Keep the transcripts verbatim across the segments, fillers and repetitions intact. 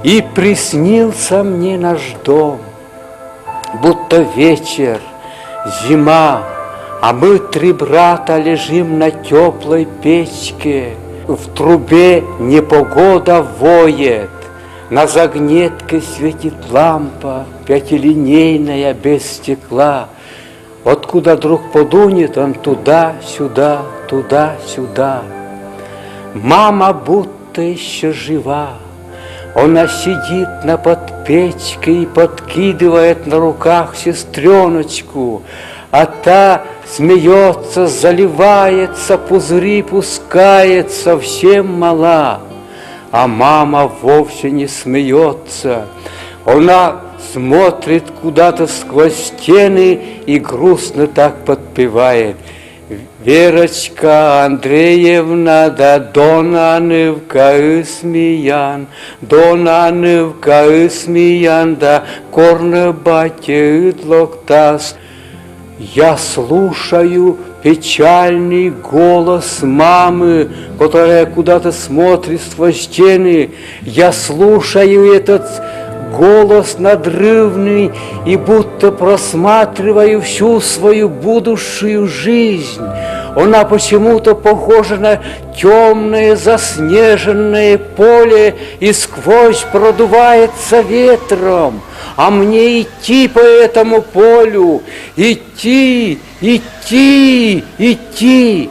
И приснился мне наш дом, будто вечер, зима, а мы, три брата, лежим на теплой печке. В трубе непогода воет, на загнетке светит лампа, пятилинейная, без стекла. Откуда друг подунет, он туда-сюда, туда-сюда. Мама будто еще жива. Она сидит на подпечке и подкидывает на руках сестреночку, а та смеется, заливается, пузыри пускает, совсем мала. А мама вовсе не смеется. Она смотрит куда-то сквозь стены и грустно так подпевает: «Верочка Андреевна, да дона нывкаыс миян, дона нывкаыс миян, да корны батьыд локтас». Я слушаю печальный голос мамы, которая куда-то смотрит сквозь стены. Я слушаю этот голос надрывный и будто просматриваю всю свою будущую жизнь. Она почему-то похожа на темное заснеженное поле и сквозь продувается ветром. А мне идти по этому полю, идти, идти, идти.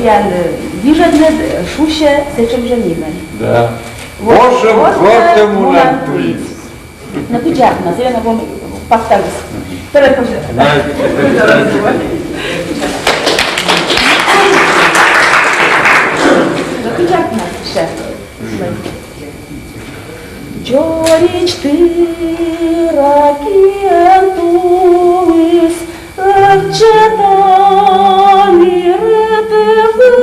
Тіян, э, гижӧдныд шусьӧ сэтшӧм жӧ нимӧн. Да. Вошӧм гортӧ мунан туйыс. Но, кыдз на, зэв ёна вом пасталыс. Тӧрӧ позьӧ. Но, кыдз на, ща. Дзоридз тыра киӧн туйыс, ӧвтчӧ томирыт вын.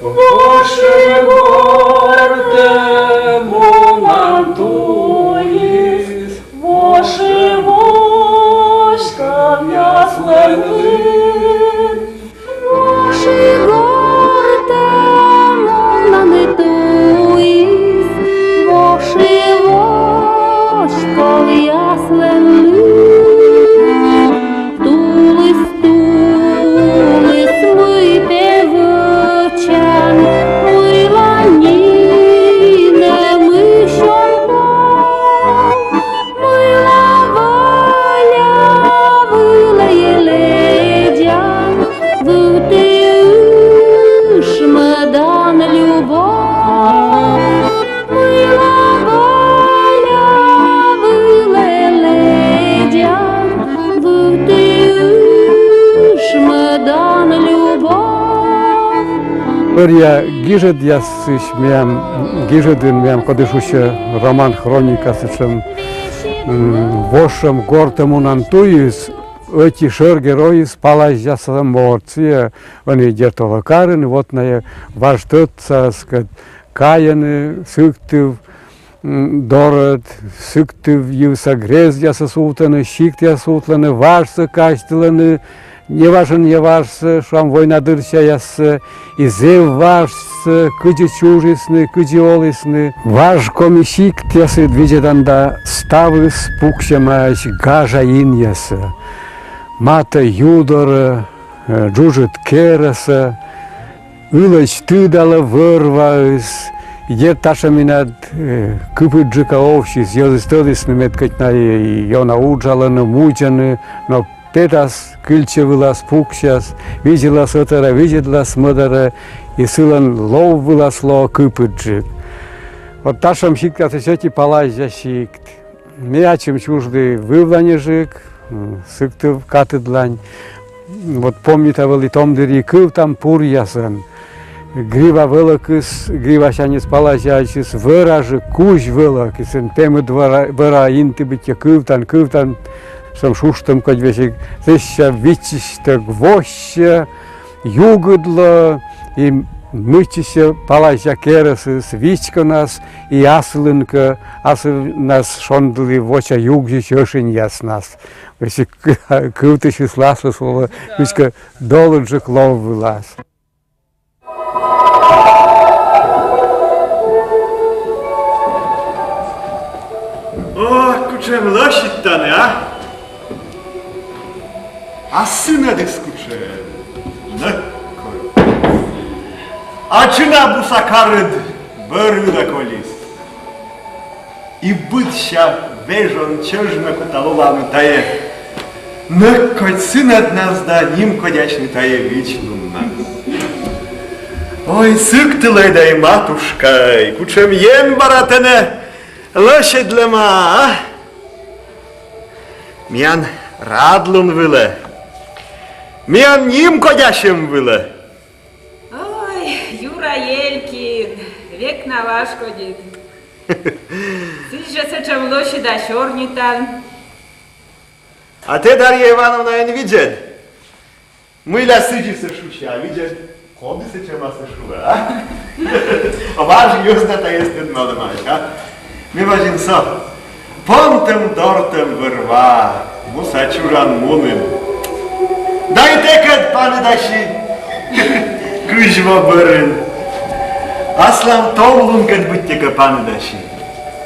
Воши гортӧ мунан туйыс, воши воськов яслӧн вын. Воши гортӧ мунан туйыс, воши воськов яслӧн вын. Тулыс, тулыс, мый тэ вӧчан, мыйла нинӧм ысь он пов? Мыйла вӧля вылӧ лэдзан, вывті ышмӧдан любов? Мыйла вӧля вылӧ лэдзан, вывті ышмӧдан любов? Бӧръя гижӧдъясысь миян, гижӧдын миян, коді шусьӧ роман-хроника сэтшӧм, м, «Вошӧм гортӧ мунан туйыс», ӧти шӧр геройыс палазяса морт. Сійӧ ӧні, дерт, олӧ карын, вот найӧ важ тӧдса, кӧть кайӧны Сыктыв, м, дорӧд, Сыктыв йывса грездъясӧ сувтӧны, сиктъясӧ сувтлӧны, важсӧ казьтылӧны, неважӧн-неважсӧ, шуам, война дырсяяссӧ, и зэв важсӧ, кыдзи чужисны, кыдзи олісны. Важ коми сиктъясыд, видзӧдан да, ставыс пуксьӧмаӧсь гажа инъясӧ. Матӧ ю дорӧ, э, джуджыд керӧсӧ, ылӧдз тыдалӧ вӧр-ваыс, и дерт, татшӧминад, э, кыпыдджыка овсис, йӧзыс тӧдісны, мед кӧть найӧ и ёна уджалӧны, мудзӧны, но петас кильчӧ вылас, пуксяс, видзӧдлас ӧтарӧ, видзӧдлас мӧдарӧ, и сылӧн лов вылас лоӧ кыпыдджык. Вот татшӧм сиктъясысь ӧти Палазя сикт. Ме ачым чужлі вывланьыжык, м, Сыктыв катыдлань. Вот помнита вӧлі, том дырйи кывтам пуръясӧн. Грива вӧлӧкыс, гривасяньыс палазясыс вӧражык кузь вӧлӧк, и сэн пемыд вӧра, вӧра инті быттьӧ кывтан, кывтан, сӧмын шуштӧм кодь весиг, сэсся виччысьтӧг воссьӧ, югыдлӧ, и мыччысьӧ палазя керӧсыс, вичконас, и асылын кӧ, асывнас шонді вӧлі воча югзьысь ӧшиньяснас. Весиг кывтысьыс аслыс вӧлі кыдзкӧ долыдджык лов вылас. О, кутшӧм лӧсьыд тані, а? А сынӧдыс кутшӧм. Нӧк кодь. Ачым на буса карыд бӧр ылӧ колис. И быдся вежон чӧж на кута лолавны тайӧ нӧк кодь сынӧднас да нимкодясьны тайӧ вичконнас. Ой, Сыктылӧй да матушкаӧй, кутшӧм Ен бара тэнӧ лӧсьӧдлӧма, а? Миян радлун вылӧ. Миян нимкодясьӧм вылӧ. Ой, Юра Елькин, век на вашкодит. Сідз жӧ сэтшӧм лӧсьыда сёрнитан. А тэ, Дарья Ивановна, эн видзӧд, мыйла сідзсӧ шусьӧ, а видзӧд, коді сэтшӧмасӧ шуӧ, а? Важ йӧз да тайӧс тӧдмалӧмаӧсь, а? Ме вӧчи со. Помтӧм-дортӧм вӧр-ва, муса чужан мунын. Да и тэкӧд паныдаси кызь во бӧрын. Аслам том лункӧд быттьӧкӧ паныдаси.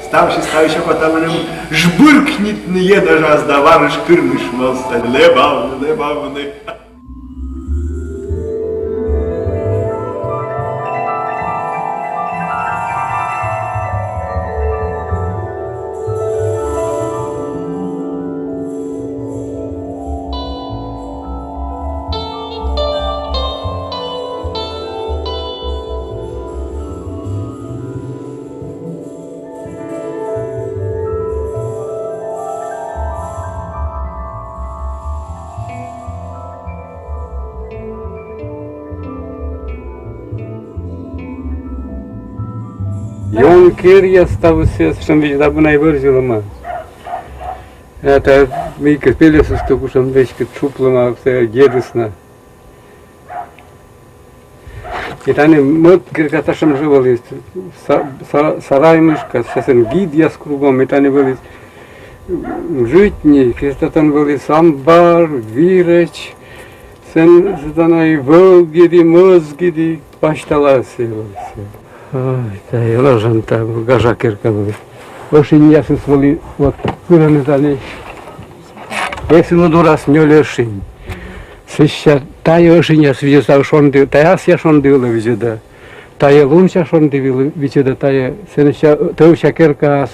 Ставсьыс, ставсьыс окота меным жбыркнитны енэжас да варыш кырмыш моз лэбавны, лэбавны. Ён керъяс ставыс сэтшӧм весиг абу на и вӧрзьӧдлӧма. Это мыйкӧ пельӧсыс тӧ кутшӧм веськыд шуплӧма сэтшӧм дедыс на. И тані мӧд керка татшӧм жӧ вӧлі, са-, са-, сарай мышка, сэсся гидъяс кругом, и тані вӧлі житник, и татӧн вӧлі самбар, вирӧч, сэн, сэн тані и вӧлгиді, мӧзгиді, пасьталаыс и вӧлі. Ой, тайӧ ложӧн та гажа керка вӧлі. Ӧшиньясыс вӧлі, вот, пырӧны тані. Эсылы дорас нёль ӧшинь. Сэсся тайӧ ӧшиньяс видзӧдӧ, тайӧ шонді, тайӧ асъя шонді вылӧ видзӧдӧ. Тайӧ лунся шонді вылӧ видзӧдӧ, тайӧ сэсся тӧвся керкаас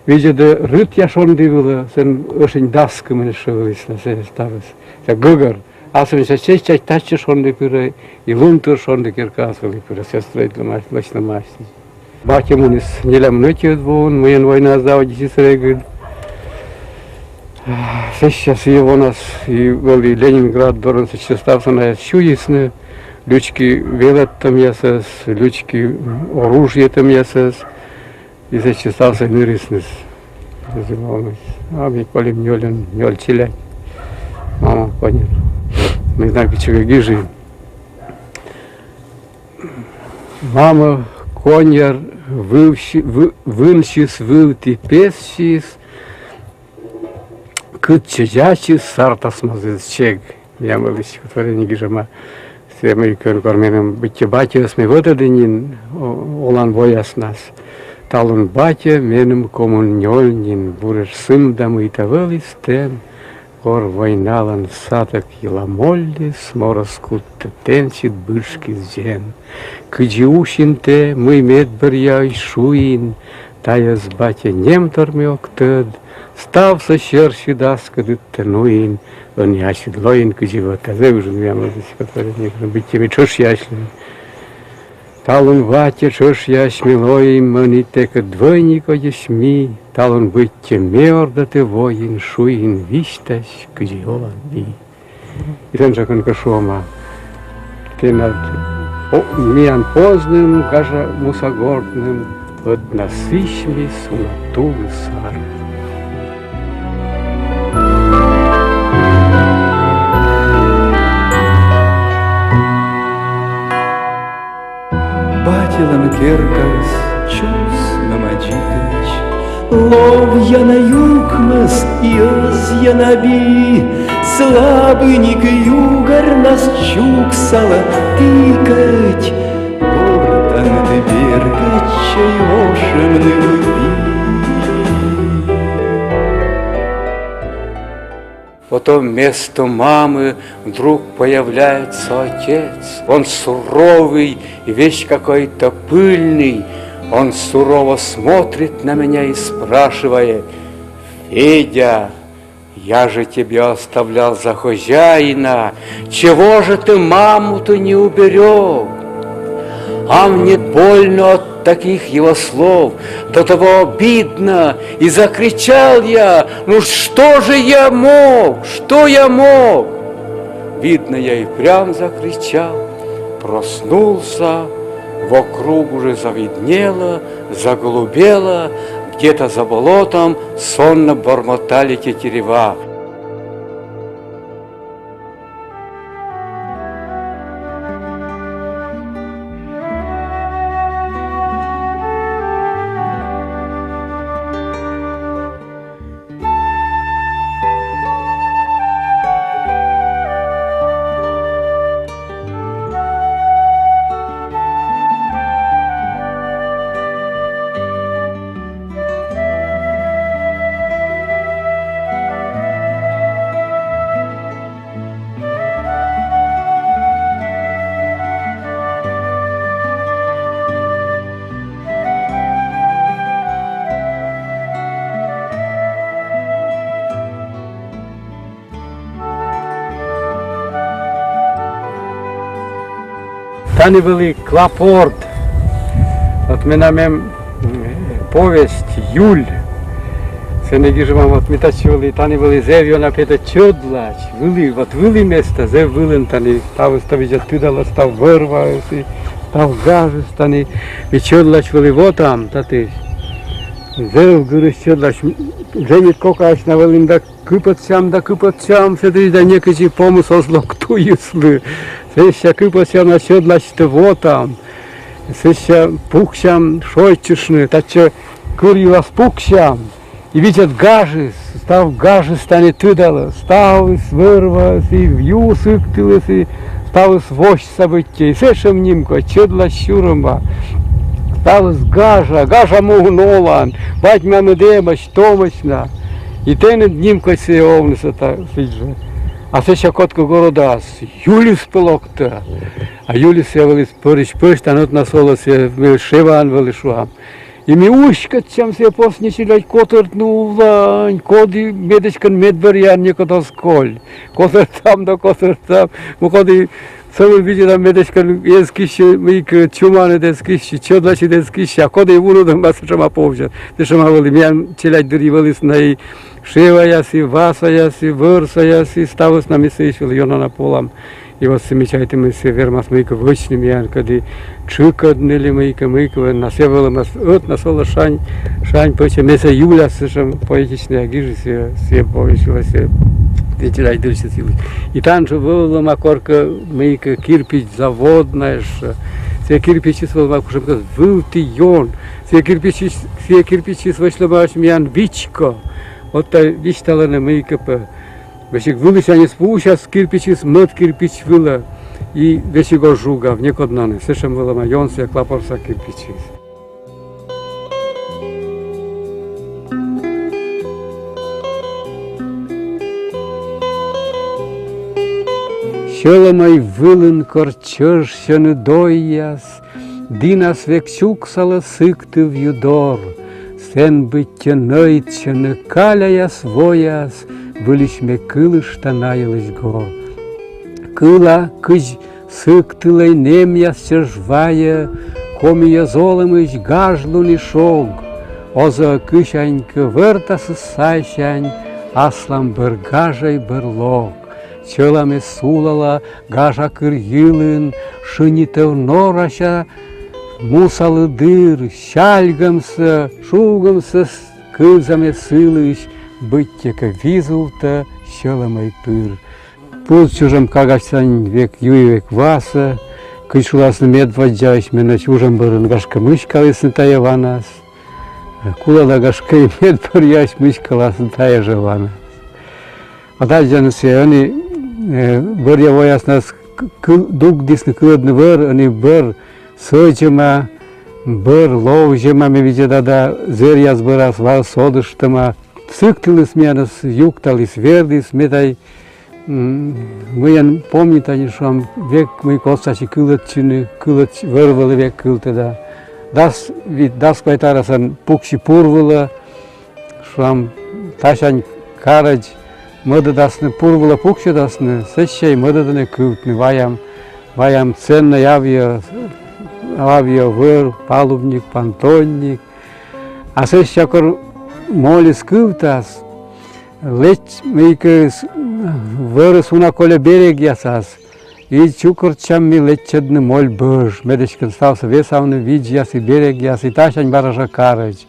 видзӧдӧ, рытъя шонді вылӧ, сэн ӧшинь дас кымын эшшӧ вӧліс на, сэн ставыс. Тайӧ гӧгӧр. Асывнас чеччась татчӧ шонді пырӧ, и лунтыр шонді керкаас вӧлі пырӧ, сестрӧй лӧсьӧмаӧсь. Батьӧ муніс нелямын ӧтиӧд воын, мыйӧн война заводитчис регыд. Сэсся сійӧ вонас и вӧлі Ленинград дорын, сэсся ставсӧ найӧс сюйисны, лючки велӧдтӧмъясӧс, лючки оружиетӧмъясӧс. И сэтчӧ ставсӧ нырисны. А ми кольӧм нёльӧн, нёль челядь. Мама коньӧр. Ме знаю, кытчӧкӧ гижи. Мама коньӧр вывсьы-, вы-, вынсьыс вывті пессьыс, кытчӧ дзасис, сартасмозыс чег. Миян вӧлі стихотворение гижӧма. Сійӧ мыйкӧ, кор меным быттьӧ батьӧӧс ме вӧтӧді нин, о-, олан вояснас. Талун батьӧ меным комын нёль нин, буретш сымда, мыйта вӧлі сэтӧн, кор войналӧн сатӧк йылӧ моллис, морӧс кудтӧ тэнсьыд бытшкис дзен. Кыдзи усин тэ, мый медбӧръяысь шуин, тайӧс, батьӧ, немтор ме ог тӧд, ставсӧ сьӧрсьыд аскӧдыд тэ нуин, ӧні асьыд лоин кыдзи вӧтад. Зэв ыджыд миян вӧлі стихотворение, быттьӧ ми тшӧтшъяысь лоим. Талун ватьӧ тшӧтшъяӧсь ми лоим, ӧні тэкӧд двойник водзысь ми, талун быттьӧ ме ордӧ тэ воин, шуин висьтась, кыдзи олан пи. И тэнсьыд кӧ шуӧма, тэнад, о, миян позным, гажа муса гортным, ӧд на сісьмис уна тулыс ар. Батьлӧн керкаыс чӧсмӧма дзикӧдз, ловъяна юкмӧс и ӧзъяна би, слабӧник югӧрнас чуксалӧ тікӧть, гортаныд бергӧдчӧй ошӧмныд би. Потом вместо мамы вдруг появляется отец. Он суровый, весь какой-то пыльный. Он сурово смотрит на меня и спрашивает: «Федя, я же тебя оставлял за хозяина. Чего же ты маму-то не уберег?» А мне больно от таких его слов, до того обидно, и закричал я: «Ну что же я мог? Что я мог?» Видно, я и прям закричал. Проснулся, вокруг уже завиднело, заголубело, где-то за болотом сонно бормотали тетерева. Тані вӧлі клапорт. Вот менам эм, м, повесть «Юль». Сэні гижӧма, вот ми татчӧ вӧлі, тані вӧлі зэв ёна петӧ чӧдлач. Вӧлі, вот вӧлі места, зэв вылын тані. Ставыс, ставыс тыдалӧ, став вӧр-ваыс и став гажыс тані. Ми чӧдлач вӧлі вотам татысь. Зэв гырысь чӧдлач. Зэв мед кокаӧсь на вӧлі да кыпӧдчам да кыпӧдчам, сэтысь да некыдзи помыс оз лок туйыслы. Сэсся кыпӧдчам да чӧдлачтӧ вотам. Сэсся пуксям шойччыны, татчӧ кыр йылас пуксям. И видзӧд, гажыс, став гажыс тані тыдалӧ, ставыс вӧр-ваыс и ю сыктылыс, и ставыс восьса быттьӧ, и сэтшӧм нимкодь, чӧдлач сюрӧма. Ставыс гажа, гажа муын олан, бать-мамыд эмӧсь, томӧсь на. И тэныд нимкодь сійӧ овнысӧ та сідзжӧ. А сэсся кодкӧ горӧдас: «Юльыс пӧ локтӧ». А Юльыс сійӧ вӧлі пӧрысь пӧсь, тані ӧтнас олӧ сійӧ, ми шеваӧн вӧлі, шуам. И ми уськӧдчам сійӧ, посни челядь, котӧртны увлань, коді медэчкӧн медбӧръяӧн некод оз коль. Котӧртам да котӧртам. Мукӧд и сӧмын видзӧдам, медэчкӧн эз киссьы, мыйкӧ чуманныд эз киссьы, чӧдлачыд эз киссьы, а коді вунӧдӧма, сэтшӧма повзьӧд. Сэтшӧма вӧлі, миян челядьдырйи вӧліс на и шеваяс, и васаяс, и вӧрсаяс, и ставыс на ми сыысь вӧлі ёна на полам. И вот сійӧ, ме чайті, мый сійӧ вермас мыйкӧ вӧчны миянкӧд, и тшыкӧдны ли мыйкӧ, мыйкӧ, на сійӧ вӧлӧмаӧсь ӧтнас олӧ шань, шань пӧчӧ. Ме сійӧ Юлясӧ сэтшӧм поэтичнӧя гижи сійӧ, сійӧ повесть вылӧ, сійӧ, сійӧ челядьдырйиыс Юль. И тані жӧ вӧлӧма коркӧ мыйкӧ кирпич завод на ещӧ. Сійӧ кирпичыс вӧлӧма кутшӧмкӧ вывті ён. Сійӧ кирпичыс, сійӧ кирпичыс вӧчлӧмаӧсь миян вичко. Вот тай висьталӧны мыйкӧ пӧ. Весиг вылысяньыс пуысяс кирпичыс мӧд кирпич вылӧ, и весиг оз жугав некоднаныд. Сэтшӧм вӧлӧма ён сійӧ клапорса кирпичыс. Сьӧлӧмӧй вылын кор чӧжсьӧны дойяс, дінас век чуксалӧ Сыктыв ю дор. Сэн быттьӧ нӧйтчӧны каляяс вояс, выльысь ме кылышта найӧлысь гор. Кыла, кыдз Сыктылӧй нэмъяс чӧж вайӧ, Коми йӧз олӧмысь гажлун и шог. Оз-ӧ кысянь кӧ вӧртасыс сайсянь, аслам бӧр гажӧй, бӧр лок. Чӧла ме сулала гажа кыр йылын, шынитӧв норася мусалы дыр, сяльгӧмсӧ, шугӧмсӧ с-, кывза ме сылысь, быттьӧкӧ визувтӧ сьӧлӧмӧй пыр. Пуз чужӧм кагасянь век юи, век васӧ, кыдз шуласны, медводдзаысь менӧ чужӧм бӧрын, гашкӧ, мыськалісны тайӧ ванас. Кулӧ да, гашкӧ, и медбӧръяысь мыськаласны тайӧ жӧ ванас. А тадз жӧ нин сійӧ ӧні, э, бӧръя вояснас к-, кыл-, дугдісны кылӧдны вӧр, ӧні бӧр сӧдзӧма, бӧр ловзьӧма, ме видзӧда да, зэръяс бӧрас вал содыштӧма. Сыктылыс миянӧс юкталіс, вердіс, ме тай, м, мыйӧн помнита нин, шуам, век мыйкӧ отсасьӧ кылӧдчыны, кылӧдч-, вӧр вылӧ век кылтӧ да. Дас вит, дас квайт арӧсӧн пукси пур вылӧ, шуам, тасянь карӧдз мӧдӧдасны, пур вылӧ пуксьӧдасны, сэсся и мӧдӧдӧны кывтны, ваям, ваям ценнӧй авиа, авиа вӧр, палубник, понтонник. А сэсся кор молис кывтас, лэч-, мыйкӧ с-, вӧрыс уна кольӧ берегъясас, и чукӧртчам ми лэччӧдны моль бӧж, мед эськӧ ставсӧ весавны видзьяс и берегъяс, и тасянь бара жӧ карӧдз.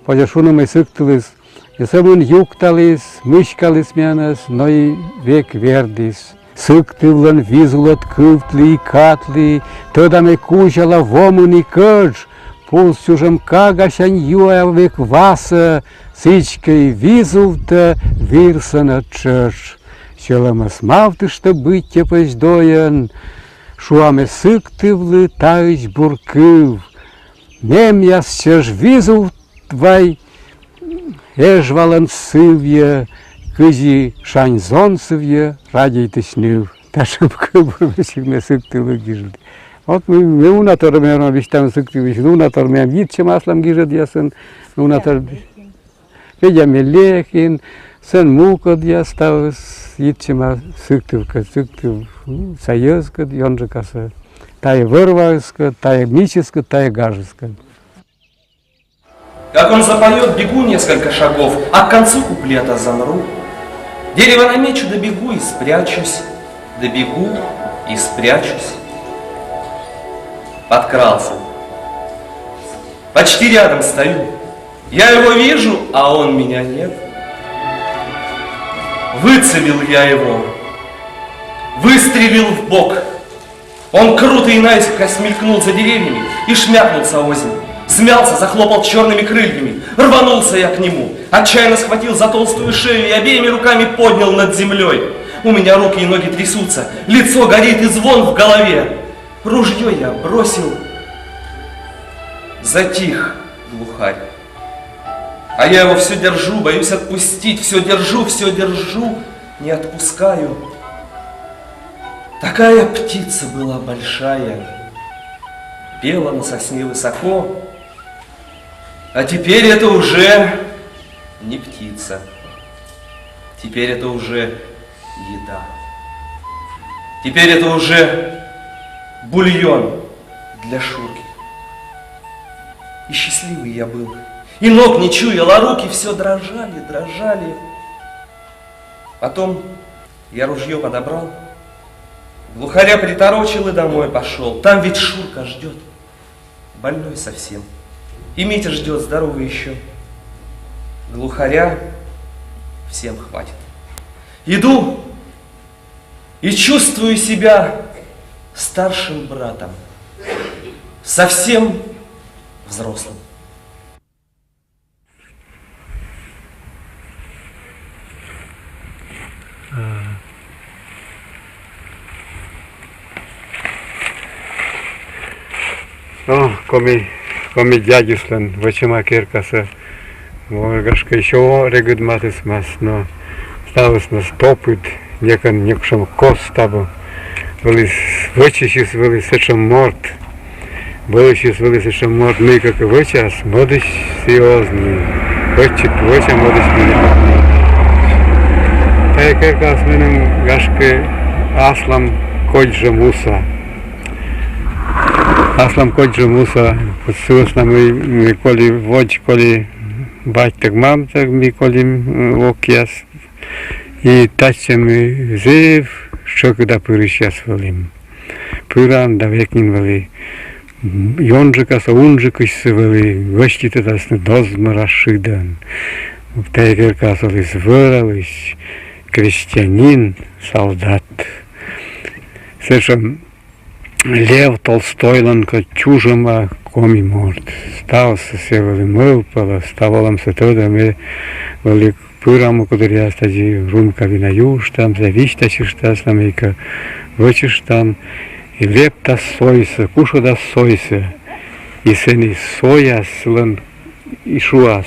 Позьӧ шуны, мый Сыктылыс не сӧмын юкталіс, мыськаліс миянӧс, но и век вердіс. Сыктывлӧн визулӧд кывтлі и катлі, тӧда ме, кузяла вомын и кӧдж, пуз чужӧм кагасянь юа век васӧ, сідзкӧ и визувтӧ вирсӧнӧ тшӧтш. Сьӧлӧмӧс мавтыштӧ быттьӧ пӧсь дойӧн, шуа ме Сыктывлы таысь бур кыв. Мемъяс чӧж визувт вай Эжвалӧн сывйӧ, кыдзи шань зон сывйӧ радейтысь ныв. Татшӧм кывбур весиг ме Сыктывлы гижлі. Вот ме, ме уна тор, ме верма, висьтавны Сыктывысь, уна тор мем йитчӧма аслам гижӧдъясын, уна тор. Федя Мелехин, сэн мукӧдъяс ставыс йитчӧма Сыктывкӧд, Сыктыв, м, сай йӧзкӧд, ёнджыкасӧ. Тайӧ вӧр-ваыскӧд, тайӧ мичыскӧд, тайӧ гажыскӧд. Как он запоёт, бегу несколько шагов, а к концу куплета замру. Дерево намечу, добегу и спрячусь, добегу и спрячусь. Подкрался. Почти рядом стою. Я его вижу, а он меня нет. Выцелил я его. Выстрелил в бок. Он круто и наискось мелькнул за деревьями и шмякнулся озимь. Смялся, захлопал чёрными крыльями. Рванулся я к нему. Отчаянно схватил за толстую шею и обеими руками поднял над землёй. У меня руки и ноги трясутся, лицо горит и звон в голове. Ружьё я бросил. Затих глухарь. А я его всё держу, боюсь отпустить. Всё держу, всё держу, не отпускаю. Такая птица была большая, пела на сосне высоко. А теперь это уже не птица. Теперь это уже еда. Теперь это уже бульон для Шурки. И счастливый я был. И ног не чуял, а руки всё дрожали, дрожали. Потом я ружьё подобрал, глухаря приторочил и домой пошёл. Там ведь Шурка ждёт. Больной совсем. И Митя ждёт, здоровый ещё. Глухаря всем хватит. Иду и чувствую себя старшим братом. Совсем взрослым. О, коми, коми дядьыслӧн вӧчӧма керкасӧ. Ой, гашкӧ, ещё регыд матысмас, но ставыс на стопыд, некӧн некутшӧм кос абу. Вӧлі вӧчысьыс вӧлі сэтшӧм морт. Вӧчысьыс вӧлі сэтшӧм морт, мыйкӧ кӧ вӧчас, мӧдысь сійӧ оз нин. Вӧчыд вӧча, мӧдысь нин. Тайӧ керкаыс меным, гашкӧ, аслам кодь жӧ муса. Аслам кодь жӧ муса, сы вӧсна мый, м, коли водз, коли батьтӧг-мамтӧг, ми колим, м, вокъяс. И татчӧ ми зэв тшӧкыда пырысьяс вӧлім. Пырам да, век нин вӧлі, м, ёнджыкасӧ, унджыкысьсӧ вӧлі гӧститӧдасны дозмӧра шыдӧн. Тайӧ керкаас оліс вӧралысь крестьянин, солдат. Сэтшӧм Лев Толстойлӧн кӧ чужӧма коми морт. Ставсӧ сійӧ вӧлі мӧвпалӧ, став олӧмсӧ тӧдӧ. Ме вӧлі пырам мукӧддырйи, тадзи рюмка вина юыштам, сійӧ висьтасьыштас, на мыйкӧ вӧчыштам. И лэптас сойсӧ, кушӧдас сойсӧ. И сэні сояслӧн и шуас: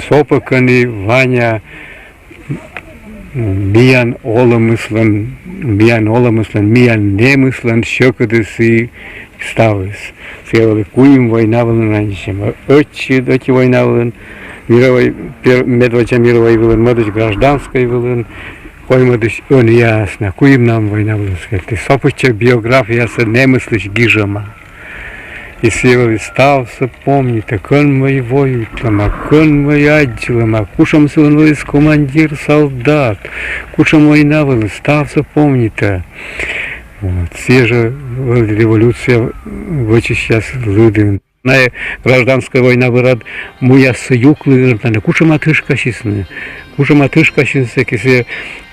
со пӧ кӧні, Ваня, миян олӧмыслӧн, миян олӧмыслӧн, миян нэмыслӧн сьӧкыдыс и ставыс. Сійӧ вӧлі куим война вылын ранитчӧма. Ӧтчыд, ӧти война вылын, мировой, пер-, медводдза мировой вылын, мӧдысь гражданскӧй вылын, коймӧдысь ӧнія вӧсна, куимнан война вылын сійӧ. Со пӧ сэтшӧм биографиясӧ нэмыслысь гижӧма. И сійӧ вӧлі ставсӧ помнитӧ, кӧн мый воюйтлӧма, кӧн мый аддзылӧма, кутшӧм сылӧн вӧлі командир, солдат, кутшӧм война вӧлі, ставсӧ помнитӧ. Вот. Сійӧ жӧ вӧлі революция вӧчысьяс лыдын. Найӧ гражданскӧй война бӧрад муяссӧ юклігӧн тані кутшӧма тышкасисны, кутшӧма тышкасисны, сэки сійӧ,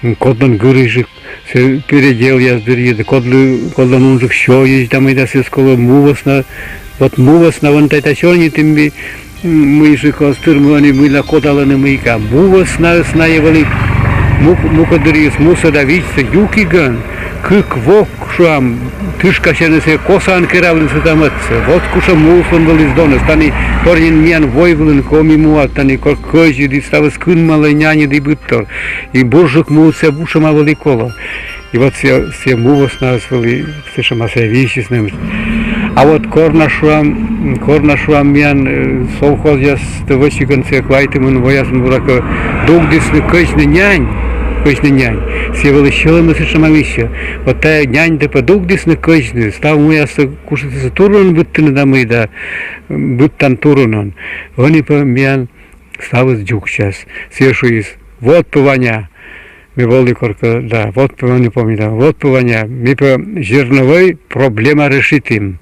м, кодлӧн гырысьджык сійӧ переделъяс дырйиыд, кодлы-, кодлӧн унджык сёйысь да мый да, сійӧс колӧ му вӧсна, вот му вӧсна, вон тай, тай сёрнитім ми, м, мыйджык оз тырмы ӧні мыйла кодалӧны мыйкӧ, му вӧснаыс найӧ вӧлі мук-, мукӧддырйиыс мусӧ да видзсӧ юкигӧн, кык вок, шуам, тышкасьӧны сійӧ косаӧн керавлыны сэтӧмӧдсӧ. Вот кутшӧм муыслӧн вӧлі здоныс. Тані тор нин миян войвылын коми муад, тані кор кӧзйыд и ставыс кынмалӧ, няньыд и быдтор. И бурджык муыс сійӧ бутшӧма вӧлі колӧ. И вот сійӧ, сійӧ му вӧснаыс вӧлі сэтшӧма, сійӧ висьтасис нэмыс. А вот кор на, шуам, кор на, шуам, миян, э, совхозъястӧ вӧчигӧн сійӧ квайтымын воясын, буракӧ, дугдісны кӧзьны нянь, кӧзьны нянь. Сійӧ вӧлі сьӧлӧмыс сэтшӧма висьӧ. Вот тайӧ няньтӧ пӧ дугдісны кӧзьны, став муяссӧ кутшӧмкӧ турунӧн быдтыны да мый да, быдтан турунӧн. Ӧні пӧ миян ставыс дзугсяс. Сійӧ шуис: вот пӧ, Ваня, ме волі коркӧ, да, вот пӧ, ме не помню, да, вот пӧ, Ваня, ми пӧ зерновой проблема решитім.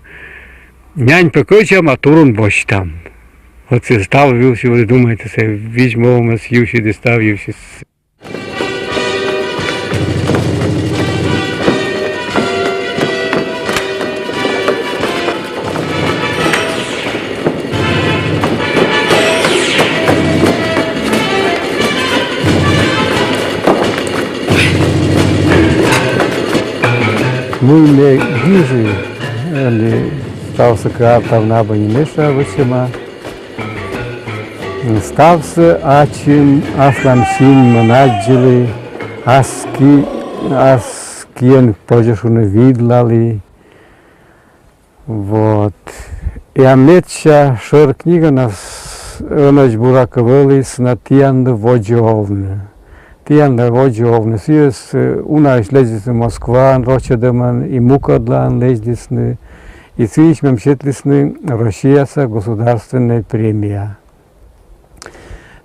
Нянь пӧ кӧдзам, а турун босьтам. Вот сійӧ став йылысь думайтӧ, сійӧ видз-му вӧсна йывсьыд и став йывсьыс. Мый ме гижи, ӧні ставсӧ кӧ артавны абу нин, меша вӧчӧма. Ставсӧ ачым аслам синмӧн аддзылі, ас ки-, ас киӧн, позьӧ шуны, видлалі. Вот. И медся шӧр книганас ӧнӧдз, буракӧ, вӧлі на «Тіянлы водзӧ овны». «Тіянлы водзӧ овны». Сійӧс, э, унаысь лэдзисны Москваын рочӧдӧмӧн и мукӧдлаын лэдзисны. И сыысь мем сетлісны Россияса государственнӧй премия.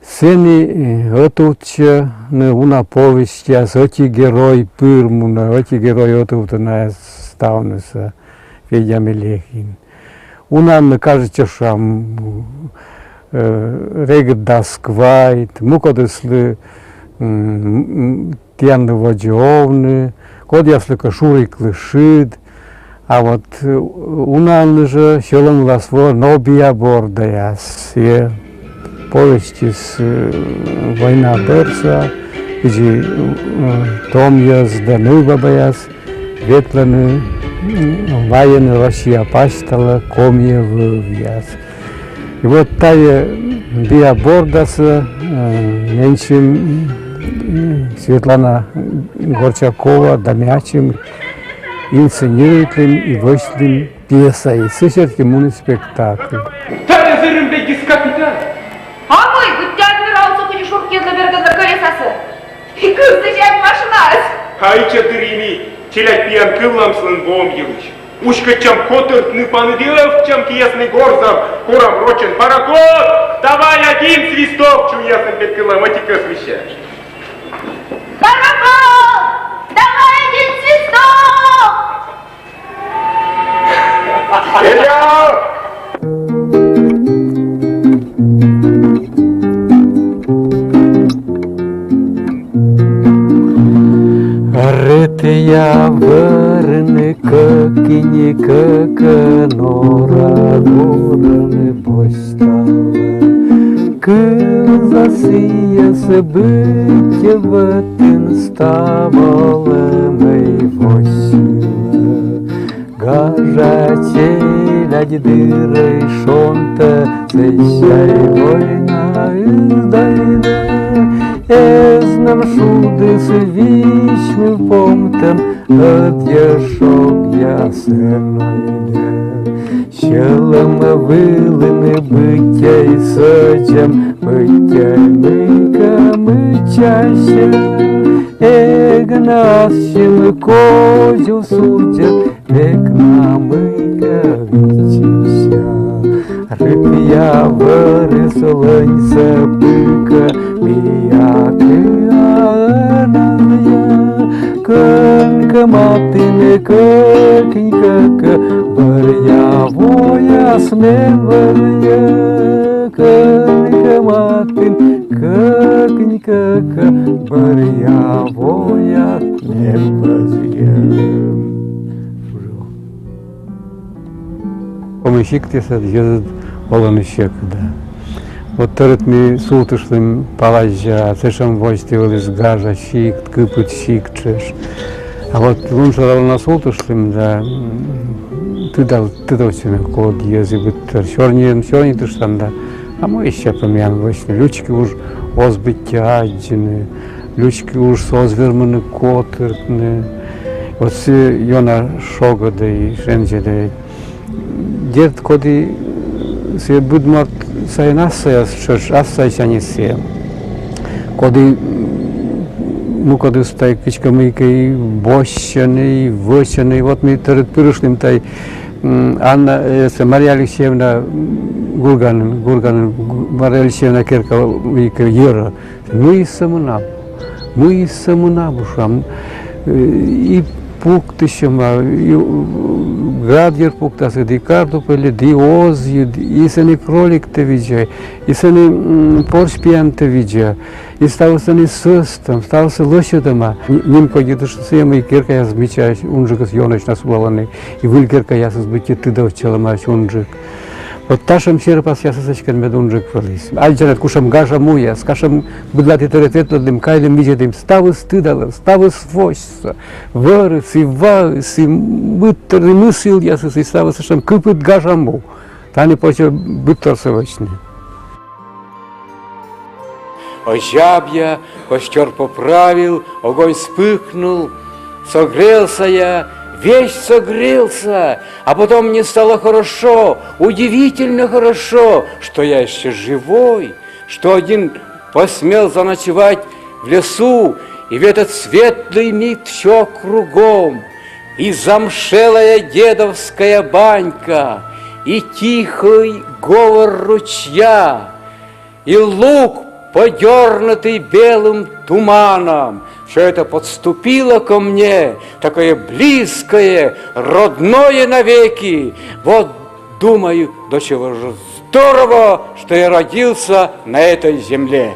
Сэні, э, ӧтувтчӧны уна повестьяс, ӧти герой пыр мунӧ, ӧти герой ӧтувтӧ найӧс ставнысӧ, Федя Мелехин. Уналӧн кажитчӧ, шуам, э, «Регыд дас квайт», мукӧдыслы, м, м, «Тіянлы водзӧ овны», кодъяслыкӧ «Шуриклы шыд». А вот, э, уналӧн жӧ сьӧлӧм вылас воӧ «Но биа бордаяс». Сійӧ повестьыс, э, война бӧрся, кыдзи, э, том йӧз да нывбабаяс ветлӧны, м, вайӧны Россия пасьтала коми вӧвъяс. И вот тайӧ «Биа бордасӧ», э, менсьым, э, Светлана Горчакова да ме ачым инсценируйтлім и вӧчлім пьеса, и сы серти муніс спектакль. Тані зырым бедис капитан. А мый, быттьӧ адмирал со кыдзи шуркйӧдлӧ бергӧдлӧ кӧлесасӧ. И кывзысь эн машинаыс. А ичӧт дырйи ми челядь пиян кывлам сылӧн воӧм йылысь. Уськӧдчам котыртны, паныдчам киясны горзам, корам рочӧн: «Пароход, давай один свисток!» Чуясны петкӧдлам, ӧти кӧсмича. «Пароход, давай один свисток!» Эля! Рытъя вӧрны кӧкнь кӧкӧ, нора горӧны босьталӧ. Кывза сійӧс, быттьӧ вӧтын став олӧмӧй восьлӧ. Гажа челядь дырӧй шонтӧ сэсся война ӧдйӧ. Эз нӧ шудыс висьмы помтӧм, ӧдйӧ шогъяс эн ойдӧ. Сьӧлӧм вылын быттьӧ сӧдзӧм, быттьӧ мыйкӧ мыччысьӧм. Эг на ассьым козю судзӧ, век на мыйкӧ виччысьӧм. Рытъя вӧрыс лӧньсӧ пыкӧ, миякыа ӧнӧдйӧ. Кӧнкӧ матын кӧкнь кӧкӧ, бӧръя вояс мем вӧзйӧ. Кӧнкӧ матын кӧкнь кӧкӧ, бӧръя вояс мем вӧзйӧ. Коми сиктъясад йӧзыд олӧны сьӧкыда. Вот тӧрыт ми султыштім Палазя, сэтшӧм водзті вӧлі гажа сикт, кыпыд сикт тшӧтш. А вот луншӧралана султыштім да, м, тыдав-, тыдавтчӧны, код йӧзыс быдтор. Сёрни-, сёрнитыштам да. А мый сэсся пӧ миян вӧчны? Лючки удж оз быттьӧ аддзыны, лючки уджсӧ оз вермыны котыртны. Вот сійӧ ёна шогӧдӧ и шензьӧдӧ. Дерт, коді сійӧ быд морт сайын ас сайӧ, ас сайсяньыс сійӧ. Коді, м, мукӧдыс тай кыдзкӧ мыйкӧ и босьтӧны, и вӧчӧны. И вот ми тӧрыт пырыштім тай, м, Анна, э, сійӧ Мария Алексеевна, м, Гурганын, Гурганын, Гу-, Мария Алексеевна керка мыйкӧ йӧрӧ. Мыйыс сӧмын абу, мыйыс сӧмын абу, шуам, э, и пуктысьӧма, и, э, град йӧр пуктасыд, и картупельыд, и озйыд, и сэні кроликтӧ видзӧ, и сэні, м, порсь пиянтӧ видзӧ, и ставыс сэні сӧстӧм, ставыс лӧсьӧдӧма. Ни-, нимкодьӧ тшӧтш сійӧ, мый керкаяс мича унджыкыс ёнӧсьны сулалӧны, и выль керкаясыс быттьӧ тыдавтчалӧмаӧсь унджык. Вот татшӧм серпасъясыс эськӧ мед унджык вӧліс. Аддзанныд, кутшӧм гажа муяс, кутшӧм быдлаті тӧрыт ветлӧдлім, кайлім, видзӧдім, ставыс тыдалӧ, ставыс восьсӧ, вӧрыс и ваыс и быдтор, и мысъявъясыс, и ставыс сэтшӧм кыпыд гажа му. Тані позьӧ быдторсӧ вӧчны. Озяб я, костёр поправил, огонь вспыхнул. Согрелся я, весь согрелся, а потом мне стало хорошо, удивительно хорошо, что я ещё живой, что один посмел заночевать в лесу, и в этот светлый миг всё кругом, и замшелая дедовская банька, и тихий говор ручья, и луг, подернутый белым туманом. Всё это подступило ко мне, такое близкое, родное навеки. Вот, думаю, до чего же здорово, что я родился на этой земле.